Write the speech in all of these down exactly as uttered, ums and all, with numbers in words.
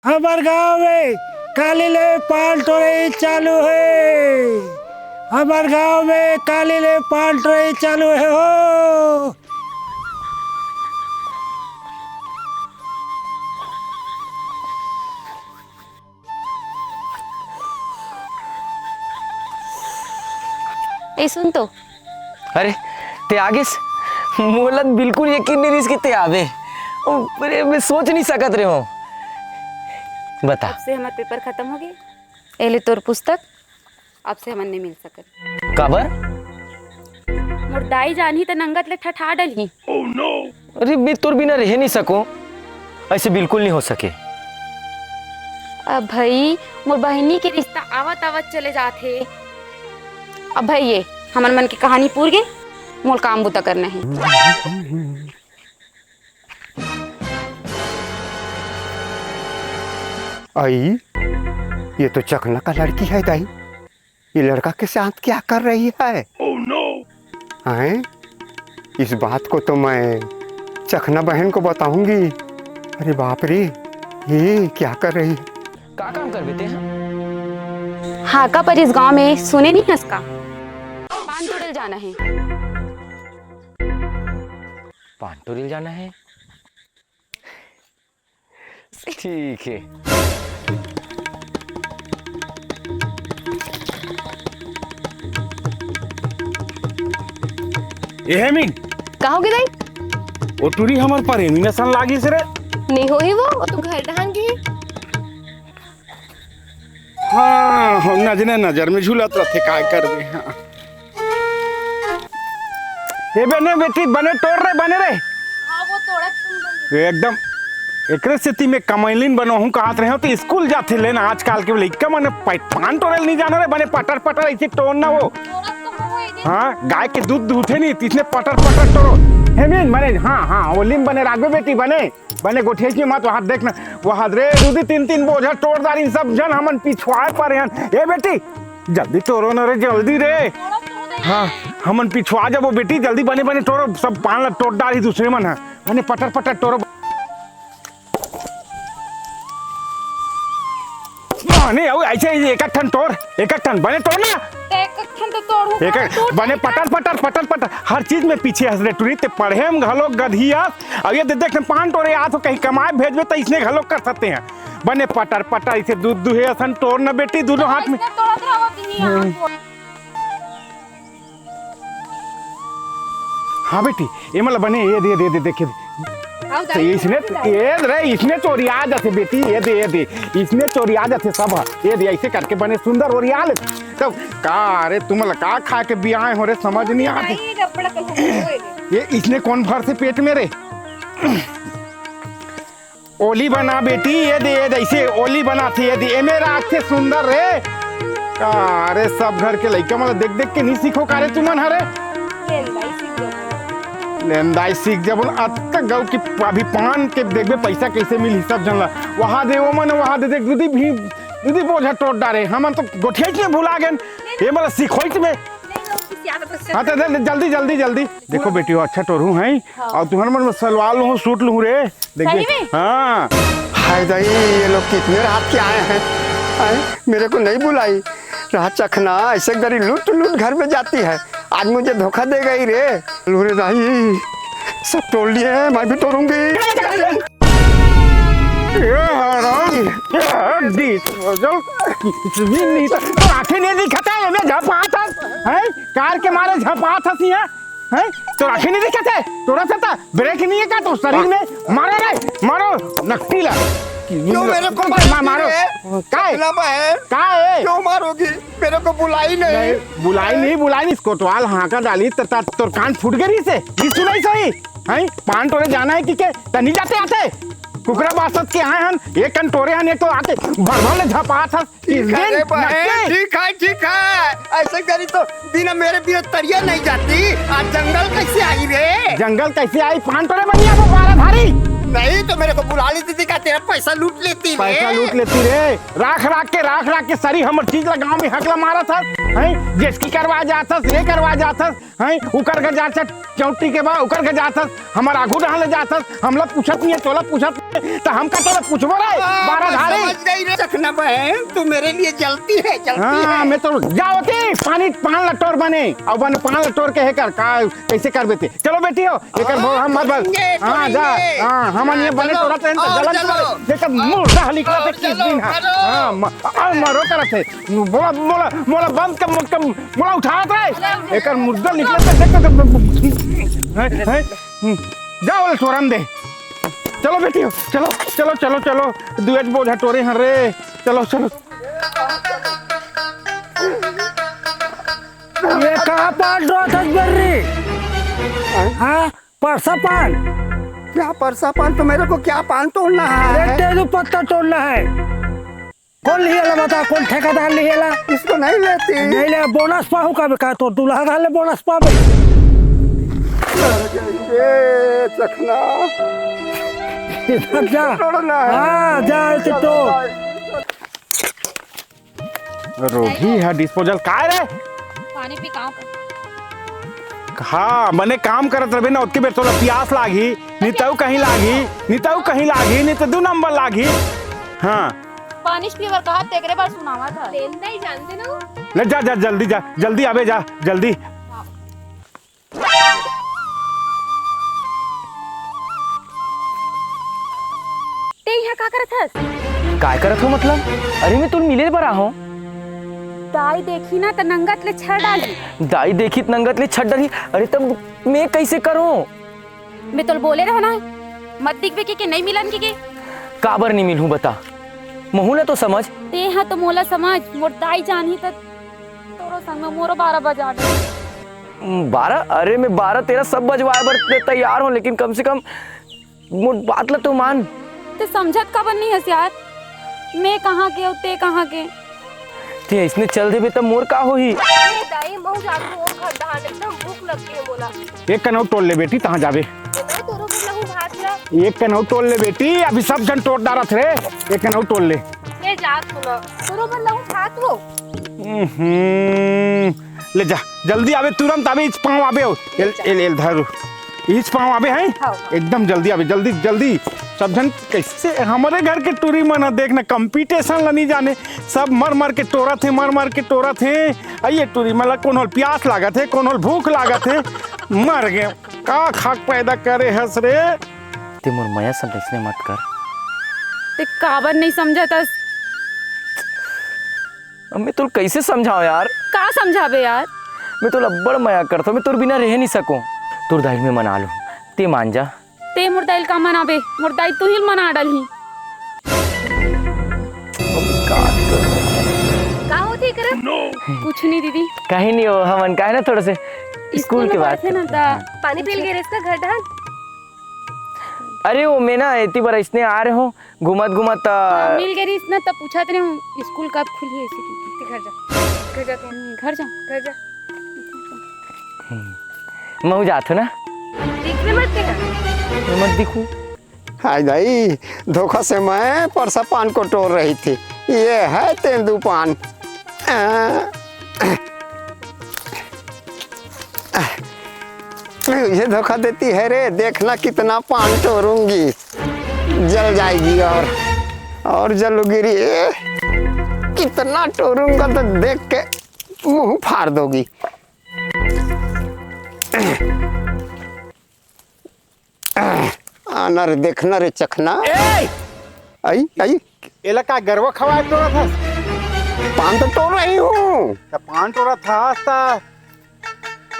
हमर गांव में काली ले पान टोरई चालू हे। हमर गांव में काली ले पान टोरई चालू हे हो। ए, सुन तो। अरे, ते आगेस? मोला बिल्कुल यकीन नइ रिहिस कि ते आबे। ओ, अरे, मैं सोच नइ सकत रहे हों। बता। अब से हमर पेपर खतम होगे। ए ले तोर पुस्तक, अब से हमन नइ मिल सकत। काबर? मोर दाई जानही त नंगत ले ठठा डलही। अरे, मैं तोर बिना रह नइ सकों, अइसे बिल्कुल नइ हो सके। अब भई, मोर बहिनी के रिश्ता आवत आवत चले जात हे। अब भई, ये हमर मन के कहानी पूर गे, मोला काम बुता करना हे। आई, ये तो चखना का लड़की है दाई। ये लड़का के साथ क्या कर रही है? हैं? इस बात को तो मैं चखना बहन को बताऊंगी। अरे बाप रे, ये क्या कर रही है? का काम करबे ते ह? हाका पर इस गांव में सुने नइ हस का? पान तोड़े ल जाना हे। पान तोड़े ल जाना हे? ठीक हे। ए हेमिन। का होगे दाई? ओ टुरी हमर प्रेमी असन लागिस रे। नइ होही वो, वो तो घर डहन गे। हाँ, हम नजरे नजर में झूलत रथे, काय करबे, हाँ। ए बने बेटी, बने टोर रे, बने रे। हाँ, वो तोड़त तुम बने। एकदम एकरे सेती मैं कमैलिन बनोहूँ कहत रहे हों, त स्कूल जाथे ले ना, आजकल के लइका मन पै-, पान टोरे ल नइ जानो रे, बने पटर पटर अइसे टोर ना वो। तोड़त तो हूँ, ए दे। हाँ, गाय के दूध दूथे नइ, त इसने पटर पटर टोरो। हेमिन, बने, हाँ, हाँ, ओलिम बने राखबे बेटी, बने। बने गोठियाइस में मत, वहाद देख ना, वहाद रे, दू दू तीन तीन बोझा टोर डारिन, सब झन हमन पिछवाय परे हन। ए बेटी, जल्दी टोरो न रे, जल्दी रे। हाँ, हमन पिछवा जाबो बेटी, जल्दी बने बने टोरो, सब पान ला टोर डारी दूसरे मन ह। बने पटर पटर टोरो। बने, अउ अइसे ही एक एक ठन टोर, एक एक ठन, बने टोर ना। त एक एक ठन तो तोड़हूँ, एक एक, तोड़ बने नहीं पटर पटर, पटर पटर, हर चीज में पीछे हस रे टुरी, ते पढ़े में घलो गधिया, अउ ये दे देख न पान टोरे आत हो, कहीं कमाए भेजबे त इसने घलो कर सकते हैं। बने पटर पटर, इसे दूध दुहे असन टोर न बेटी, दूनों हाथ में। इसने तोड़त रहो, दीदी, हम्म। आप। हाँ बेटी, ये मतलब बने, ये दे, दे, दे, देखे। आओ, तो जाइए, इसने, जाइए। ये रे, इसने चोरिया जाथे बेटी, ये दे, ये दे, इसने चोरिया जाथे सब, ये दे, अइसे करके बने सुंदर ओरिया ले। तब का रे, तुमन ला का खा के बियाहे हो रे, समझ नइ आत। नहीं, रबड़ का लुक होए। ये इसने कोन भरथे पेट में रे? ओली बना बेटी, ये दे, ये दे, अइसे ओली बनाथे, ये दे, एमे राखथे सुंदर रे। का रे, सब घर के लइका मन ला देख देख के नइ सीखो का रे तुमन ह रे? लेंदाई सीख जाबो। लेंदाई सीख जाबो न, अतका गऊ कि अभी पान के देखबे पइसा कइसे मिलही सब झन ला। वहा दे, ओमन वहा दे, देख, दू दू भी, दू दू बोझा टोर डारे। हमन तो गोठियाइच में भुला गेन, ये मन ला सिखोइच में। हाँ, तो जल्दी, जल्दी, जल्दी, जल्दी। देखो बेटी, वो अच्छा टोरहूँ हैं, हाँ। अउ तुँहर मन में सलवार लूँ, सूट लूँ रे। देखिए। सही में? हाँ। हाय दाई, ये लोग कितने रात के आए हैं, हैं? मेरे को नहीं बुलाई। रात चखना ऐसे गरी लूट लूट घर में जाती है, आज मुझे धोखा दे गई रे। लो रे दाई, सब टोर लिए हैं, मैं भी टोरूंगी। ये हराम, ये disposal, कुछ भी नहीं था। तो आँखें नहीं दिखाता है, मैं झपात हस, हैं? कार के मारे झपात हस यहाँ, हैं? तो आँखें नहीं दिखाते, थोड़ा सा था, ब्रेक नहीं है का तो शरीर में? मारो रे, मारो, नकटी ला। क्यों मेरे को मा-, मारो। मारती है? काय? चपला बहन, काय? क्यों मारोगी? मेरे को बुलाई नहीं। नहीं, बुलाई नहीं, बुलाई नहीं। कोतवाल हाँका डाली, त-, त-, तोर कान फूट गई से? ये सुनाई सही? हैं? पान टोरे जाना है कि के? त नहीं जाते आते? कुकरा बासत के आए हन, एक कन टोरे हन, एक तो आते, भर भर ले झपात हस। ठीक है रे बहन, ठीक है, ठीक है। ऐसे करी तो बिना मेरे बिना तरिया नहीं जाती। आज जंगल कैसे आई रे? जंगल कैसे आई? पान टोरे बनिया वो बारह धारी। नहीं तो मेरे को बुला लेती थी, का तेरा पैसा लूट लेती रे? पैसा लूट लेती रे। राख राख के, राख राख के सारी हमर चीज ला गाँव में हकला मारा था, हैं? जेसकी करवा जात हस, ये करवा जात हस, हैं? उकर के जात हस, चौटी के बा, उकर के जात हस, हमर आगू डहान ले जात हस, हमला पूछत नहीं है, तोला पूछत तो हमका तो पूछबो रे, हाँ, बारह मैं धारी। समझ गई रे चखना बहन, तू मेरे लिए जलती है, जलती हाँ, है। मैं तो जावती पानी पान ला टोर बने, अब बने पान ला टोर के हे कर का, कैसे कर बेटी? चलो बेटी हो, एकर हाँ, भो हम मत बस। करेंगे, हाँ, जा। करेंगे। हाँ, हमन ये हाँ, बने चलो, टोरत रहेन त और जलन चलो। करे। जेकर मुर्दा हली करत हे और किस चलो, दिन, हाँ। मरो। हाँ, म-, और मरो करत हे। मोला, मोला, मोला बंद कर, मोला, मोला उठावत रहे। एकर मुर्दा निकलत हे, देख तो, हैं, हैं? हम्म, जा बोले टोरन दे। चलो बेटी हो, चलो, चलो, चलो, चलो। दुएच बोझा टोरे हन रे। चलो, चलो। ये कहाँ पान टोरत हस बर्री? हाँ? परसा पान? क्या परसा पान? तो मेरे को क्या पान तोड़ना है? अरे, तेजू पत्ता तोड़ना है। कौन लिहेला बता, कौन ठेकेदार लिहेला? इसको नहीं लेती। नहीं ले, बोनस पाहू का, का तो दूल्हा घर ले बोनस पाबे। ए, चखना। इधर जा। तोड़ना है। हाँ, जा, इसे तोड़। रोगी है डिस्पोजल। काय रे? पानी पी, काम कर। हाँ, बने काम करत रहिबे ना, ओतके बेर तोला पियास लागही, नितऊ कहीं लागही, नितऊ कहीं लागही, नहीं तो दू नंबर लागही। हाँ। पानी पीवर कहा, तेकरे बार सुनावा था। लेन नहीं जानते ना। ले जा, जा, जल्दी जा, जल्दी आबे जा, जल्दी। ते यहाँ का करत हस? काय करत हो मतलब? अरे, मैं तुल मिले बर आहूं। दाई देखी ना त नंगत ले छर डालही। दाई देखी त नंगत ले छर डालही। अरे, तब मैं कैसे करूं? मैं तोल बोले रहो ना, मत दिखबे के, के नहीं मिलन के, के। काबर नहीं मिलहूं बता, महू ला तो समझ। ते हा तो मोला समझ, मोर दाई जानही त तोरो संग में मोरो बारह बजा दे। बारह? अरे, मैं बारह तेरह सब बजवाए बर ते तैयार हूं, लेकिन कम से कम मोर बात ला तो मान। ते समझत काबर नहीं हस यार? मैं कहाँ के अउ ते कहाँ के? ते इसने चल देबे त मोर का होही? ए दाई, महू जात हूं घर डहान, एकदम भूख लग गे हे मोला। एक कनऊ टोल ले बेटी, तहाँ जाबे। ए दाई, तोरो बर लहू भात ला। एक कनऊ टोल ले बेटी, अभी सब झन टोर डारत रे, एक कनऊ टोल ले। ले जात हूं ना, तोरो बर लहू भात हो। हम्म, ले जा, जल्दी आबे, तुरंत आबे, इच पाँव आबे हो। एल, एल, एल धरू। इच पाँव आबे हैं? हाँ, हाँ। एकदम जल्दी आबे, जल्दी, जल्दी। सब झन कैसे हमरे घर के टूरी मन ह, देख ना, competition ला नहीं जाने, सब मर मर के टोरत हे, मर मर के टोरत हे। आ ये टूरी मन ला कोनो ल प्यास लागत हे, कोनो ल भूख लागत हे, मर गे। का खाक पैदा करे हस रे? ते मोर मया सन अइसने मत कर। ते काबर नहीं समझत हस? अब मैं तोला कैसे समझाऊं यार? का समझाबे यार? मैं तोला अब्बड़ मया करथों, मैं तोर बिना रह नहीं सकूं। तोर दाई ल मैं मना लूं, ते मान जा। ते मोर दाई ल का मनाबे? मोर दाई ल तुही ल मना डालही। का होथे एकरा? कुछ नहीं दीदी। कहीं नहीं हो, हमन काहे ना थोड़ा से स्कूल के बाद पढ़थे ना ता। पानी पी ल गे रेस का घर डहान? अरे वो मैं ना एती बर इसने आ रहे हो, घूमत घूमत, अ, हाँ, मिल गे रहिस ना, तब पूछत रहे हूँ, स्कूल कब खुलही, ऐसे की। घर जा, घर जा तू। हम्म, घर जा। घर जा। हम्म, महू जात हो ना? दिखबे मत तेहा। मैं मत दिखू। हाय दाई, धोखा से मैं परसा पान को टोर रही थी। ये है तेंदू पान। अ, ये धोखा देती है रे, देखना कितना पान टोरूंगी, जल जाएगी और, और जलूगी रे। कितना टोरूंगा तो देख के मुंह फाड़ दोगी। आना रे, देखना रे, चखना। ए! आई, आई। एला का गरवा खवाए टोरत हस? पान तो टोर रही हूँ। त पान टोरत हस त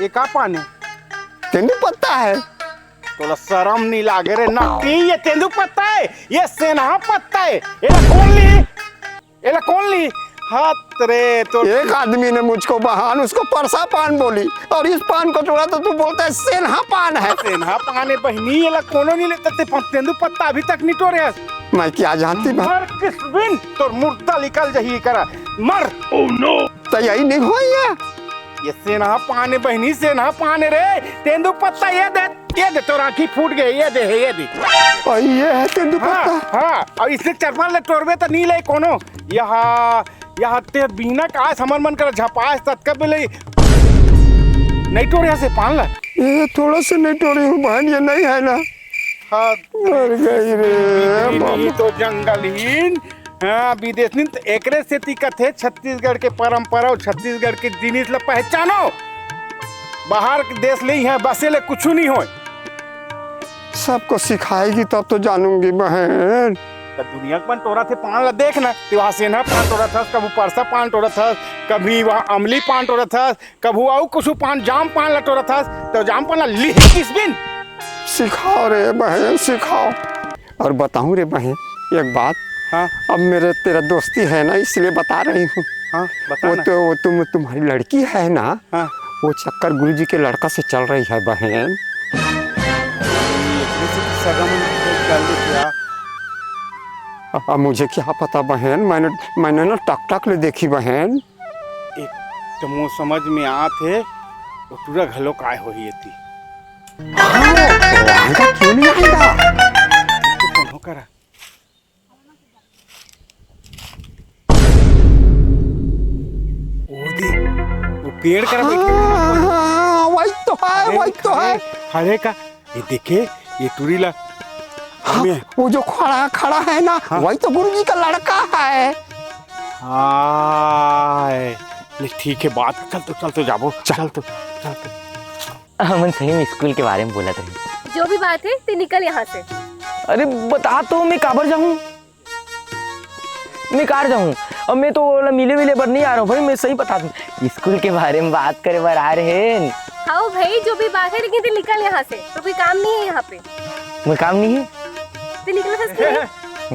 ये का पान हे? तेंदू पत्ता है। तोला शरम नहीं लागे रे नट्टी, ये तेंदू पत्ता है, ये सेनहा पत्ता है। एला कौन ली? एला कौन ली? हाथ रे तो एक आदमी ने मुझको बहान उसको परसा पान बोली और इस पान को टोरा तो तू बोलता है सेनहा पान है। सेनहा पान है बहिनी, एला कोनो नहीं लेता ते प-, तेंदू पत्ता अभी तक नहीं टोरे हस। मैं क्या जानती बात। मर किस बिन तोर मुर्दा निकल जही करा। मर। Oh no। तो यही नहीं हुआ ये? ये सेनहा पान है बहिनी, सेनहा पान है रे। तेंदू पत्ता ये दे। ये दे, तोर आँखी फूट गे, ये दे, ये दे। और ये है तेंदू हाँ, पत्ता? हाँ, और इसने चरपन ले टोरबे त नी ले कोनो। यहाँ, यहाँ ते बिना कास हमर मन कर झपास ततका बेले नहीं टोरे से पान ला। ये थोड़ा से नहीं टोरे हूँ बहन, ये नहीं है ना। मर गई रे, बाबा। तो जंगलहीन, हाँ, विदेशहीन। तो एकरे सेती कथे, छत्तीसगढ़ के परंपरा अउ छत्तीसगढ़ के जिनिस ल पहचानो। बाहर के देश ले इहाँ बसे ले कुछु नहीं होय। सबको सिखाएगी तब तो जानूंगी बहन। त दुनिया के बंटोरा थे पान ला देख ना, ते वहाँ सेंधा पान टोरत हस, कभू परसा पान टोरत हस, कभी वहाँ अमली पान टोरत हस, कभू अउ कुछु पान, जाम पान ला टोरत हस, त जाम पान ला लिही किस बिन? सिखाओ रे बहन, सिखाओ। और बताऊं रे बहन एक बात। हाँ। अब मेरे, तेरा दोस्ती है ना, इसलिए बता रही हूँ। हाँ, बता वो ना। तो, वो तुम, तुम्हारी लड़की है ना, हाँ। वो चक्कर गुरुजी के लड़का से चल रही है बहन। एकरे से तो सगा मन के कर ले क्या? अब मुझे क्या पता बहन, मैंने, मैंने ना टक टक ले देखी बहन। एक तो मोर समझ में आत हे, वो टूरा घलो काय होही एती। हाँ, वो आएगा, क्यों नहीं आएगा? तो कौन हो करा? ओ दे, वो पेड़ करा बैठे हे। हाँ, वही तो है, अरे, वही तो खड़े, है। खड़े का, ये देखे, ये टूरी ला। हाँ, हमें वो जो खड़ा, खड़ा है ना, हाँ। वही तो गुरुजी का लड़का है। हाय, ले ठीक है, बात, चल तो, चल तो जाबो, चल तो, चल तो। हमन सही में स्कूल के बारे में बोलत रही। जो भी बात है, ते निकल यहाँ से। अरे बता तो, मैं काबर जाऊँ? मैं कार जाऊँ? अब मैं तो ओला मिले विले बर नहीं आ रहा हूँ भाई, मैं सही बता दूँ। स्कूल के बारे में बात करे बर आ रहे हैं। हाँ भाई, जो भी बात है, लेकिन ते निकल यहाँ से, तो कोई काम नहीं है यहाँ पे। मैं काम नहीं है? ते निकल सकते हैं।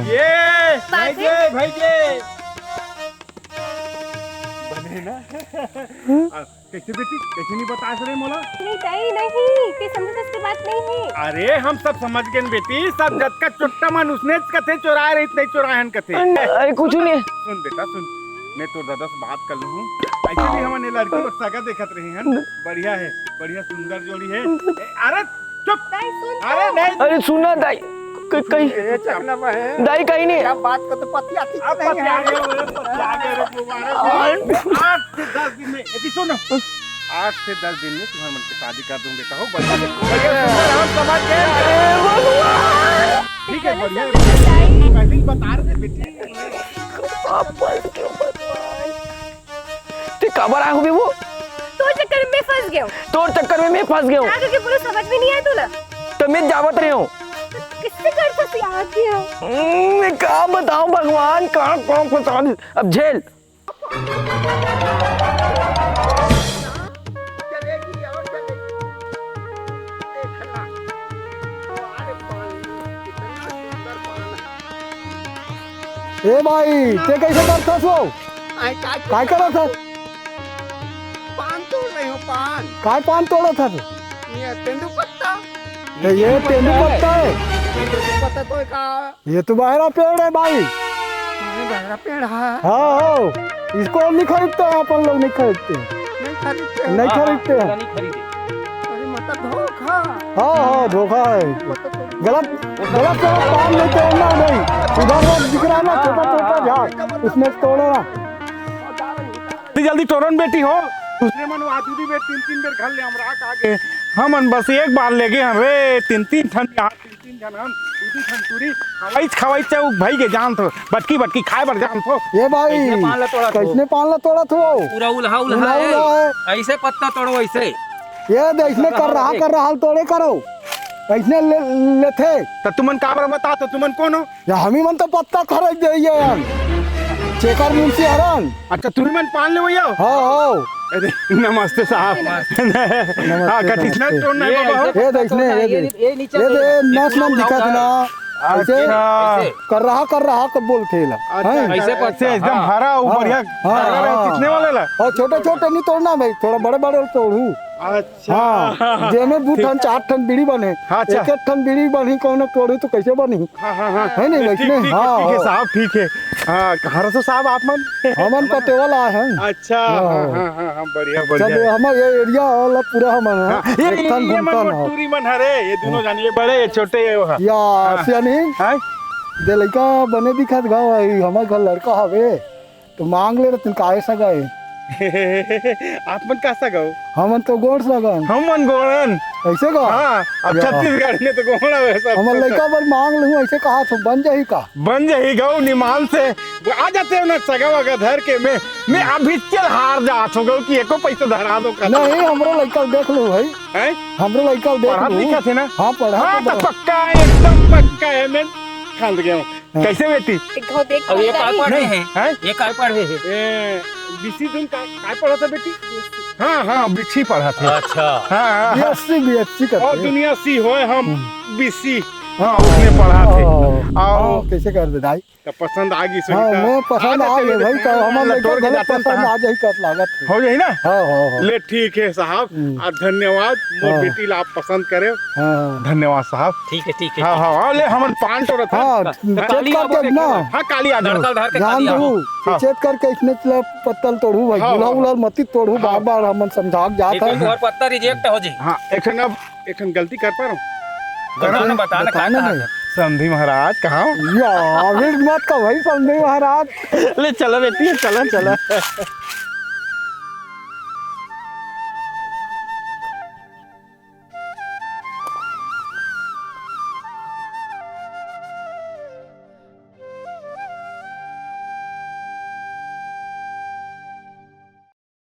ये, बात भाई है। जे, भाई जे। बने ना। कैसे बेटी, कैसे नहीं बतास रे मोला? नहीं, ताई, नहीं, ते समझे तइसे बात नहीं है। अरे, हम सब समझ गेन बेटी, सब जतका चोट्टा मन उसने कथे चोराए रहित, नहीं चोराए हन कथे। अरे, कुछ नहीं। सुन बेटा, सुन, मैं तोर दादा से बात कर लूँ। ऐसे भी हमन ये लड़की बर सगा देखत रहे हन। बढ़िया है, बढ़िया सुंदर जोड़ी है। ए, अरे, चुप। दाई, सुन अरे तो। नहीं। अरे सुन ना दाई, क-, कहीं ए, चकना बहन। दाई कहीं नहीं। क्या बात को तो पतियाती अब नहीं पतिया है। गए, अरे पतिया गए रे, दोबारा और आठ से दस दिन में, यदि सुन, आठ से दस दिन में तुम्हारे मन की शादी कर दूंगा बेटा, हो, बढ़िया से, बढ़िया से, हम समझ गए। अरे भगवान। ठीक है, बढ़िया है। दाई। पहले ही बता रहे थे बेटी। वापस क्यों भगवान? ते काबर आए होबे वो? तोर चक्कर में फंस गयो। तोर चक्कर में मैं फंस गयो। क्या करके पूरा समझ में नहीं आया तोला? तो मैं जावत रहे हूँ। किससे कर फंसी आती है? हम्म, मैं का बताऊं भगवान, का, का फंसा दे। अब झेल। ए भाई, ते कैसे करथस वो? आय, काय काय करत हस? पान तोड़ रही हूँ, पान। काय पान तोड़त हस? ये तेंदू पत्ता। ये, ये तेंदू पत्ता है। तेंदू पत्ता तो का? ये तो बहरा पेड़ है भाई। अरे, बहरा पेड़ है। हाँ, हाँ। इसको हम नहीं खरीदते हैं, अपन लोग नहीं खरीदते हैं। नहीं खरीदते हैं। नहीं हाँ, खरीदते हैं। हाँ, नहीं खरीदे। अरे, मतलब धोखा। हाँ, हाँ, धोखा है। मतलब तो गलत, गलत, गलत पान नहीं तोड़ना भाई। इधर वो दिख रहा है ना, छोटा, छोटा झाड़, उसमें तोड़ो ना। जल्दी, जल्दी टोरन बेटी हो। दूसरे मन वहाँ दीदी बे तीन, तीन बेर घर ले हमरा का आगे। हमन बस एक बार ले गए हन रे, तीन, तीन ठन यहाँ तीन झन हम, दू दू झन टूरी, खवाई खवाई चाहे उ भाई के जान थो, बटकी बटकी खाए बर जान थो। ये भाई, कैसने पान ला तोड़त हो? कैसने पान ला तोड़त हो? पूरा उल्हा उल्हा उल्हा है। उल्हा है। ऐसे पत्ता तोड़ो, ऐसे। ये दे, इसमें कर रहा, कर रहा हाल तोड़े करो। ऐसने ले, लेथे। त तुमन काबर बता, तो तुमन कौन हो? या हमी मन तो पत्ता खरीद दे ये हम। चेकर मुंशी हरन। अच्छा, तुमन पान ले भैया? हाँ, हाँ। अरे, नमस्ते साहब। नमस्ते, हाँ, कटिस ना नमस्ते। तोड़ना है ये बाबा हो। ऐसे ये देख ने, ये ये, देख। ये नीचे ये से दे, नस मन दिखत ना। ऐसे अच्छा। कर रहा, कर रहा, कब बोलथे ला। अच्छा, हैं? ऐसे पत्ते, एकदम हाँ। हरा, हाँ, ऊपर यहाँ हाँ, हरा रहे, हाँ। कितने वाले ला? और छोटे, छोटे नहीं तोड़ना भाई, थोड़ा बड़े, बड़े तोड़ू। अच्छा। हाँ, जेमे दू ठीक। ठन, चार ठन बीड़ी बने, हाँ, अच्छा। एक, एक ठन बीड़ी बनी, कौनो तोड़ू तो कैसे बनी? हाँ, हाँ, हाँ। है नहीं, ठीक, वैसने? ठीक है, हाँ, ठीक है, हाँ। साहब, ठीक है। हाँ, कहाँ रहो साहब आप मन? हमन पटेवा ला है। अच्छा, हाँ, हाँ, हाँ। हाँ, हाँ, हाँ, बढ़िया, सब बढ़िया। ये हमर ये एरिया वाला पूरा हमन है। हाँ, ये, एक ये, ठन ये मन घूमता वो ना। टूरी मन हरे, ये दोनों जान, ये बड़े, ये छोटे, ये वो है। या, हाँ। सियानी? हाँ? दे लइका बने दिखत गाँव आई, हमर घर लड़का हवे। तो मांग ले रतिन काहे सगा ए? आप मन का सगा हो? हमन तो गोंड़ सगा हन। हमन गोंड़ हन। अइसे का? हाँ, अब या। छत्तीसगढ़ में तो गोंड़ हवे सब। हमन तो लइका बर मांग लूँ, अइसे कहा तो बन जाही का? बन जाही गऊ निमान से। आ जाते हो ना सगा वगा धर के, मैं, मैं अभी चल हार जात हो गऊ कि एको पैसा धरा दो का। नहीं, हमरो लइका देख लू भाई। हैं? हमरो लइका देख पढ़त लू। लिखत हे ना? हाँ, पढ़त हाँ, तो तो बा। पक्का है, एकदम पक्का है, मैं खांद गया हूँ। हाँ। कैसे बेटी? एक घाव देख अब ये लेता काय ही। पढ़े नहीं, है? हैं? ये काय पढ़े है? ए, बीसी तुम काय, काय पढ़ा था बेटी? हाँ, हाँ, बीसी पढ़ा था। अच्छा। हाँ, हाँ, हाँ। बीएससी, बीएससी करते और हैं। दुनिया सी होए हम हम्म। बीसी। हाँ, उसने पढ़ा थे। हाँ, और हाँ, कैसे कर दे दाई? तो पसंद आ गई हाँ, सुनीता। मैं पसंद आ आ जाते गए हैं भाई, तो तो हम हाँ, लोग तोड़ के गलत जाते हैं पसंद कहाँ? आ जाए का लागत है। हो जाही ना? हाँ, हाँ, हाँ। ले ठीक है साहब, हम्म। आ धन्यवाद, मोर हाँ। बेटी ला आप पसंद करे। हाँ। धन्यवाद साहब। ठीक है, ठीक है, हाँ, ठीक हाँ, है। हाँ, ले हमन पान तोड़त हन। हाँ, तो चेत काली करके आबो ना। हाँ, काली आ जाओ। धड़कल धर के जान काली आबो। दू, हाँ। चेत करके इसने चला पत्तल तोड़ू भाई, हाँ, गुलाब हाँ। उलाब मती तोड़ू, हाँ। बार-बार हमन समझा के जात एक हन। और पत्ता रिजेक्ट हो जी। हाँ, एक ठन अब, एक ठन गलती कर पा रहा हूँ। करो ना, बता ना, का बताना कहा नहीं। था? समधी महाराज, कहाँ? या, अभी मत कहो भाई, समधी महाराज। ले चलो बेटी, चलो, चलो।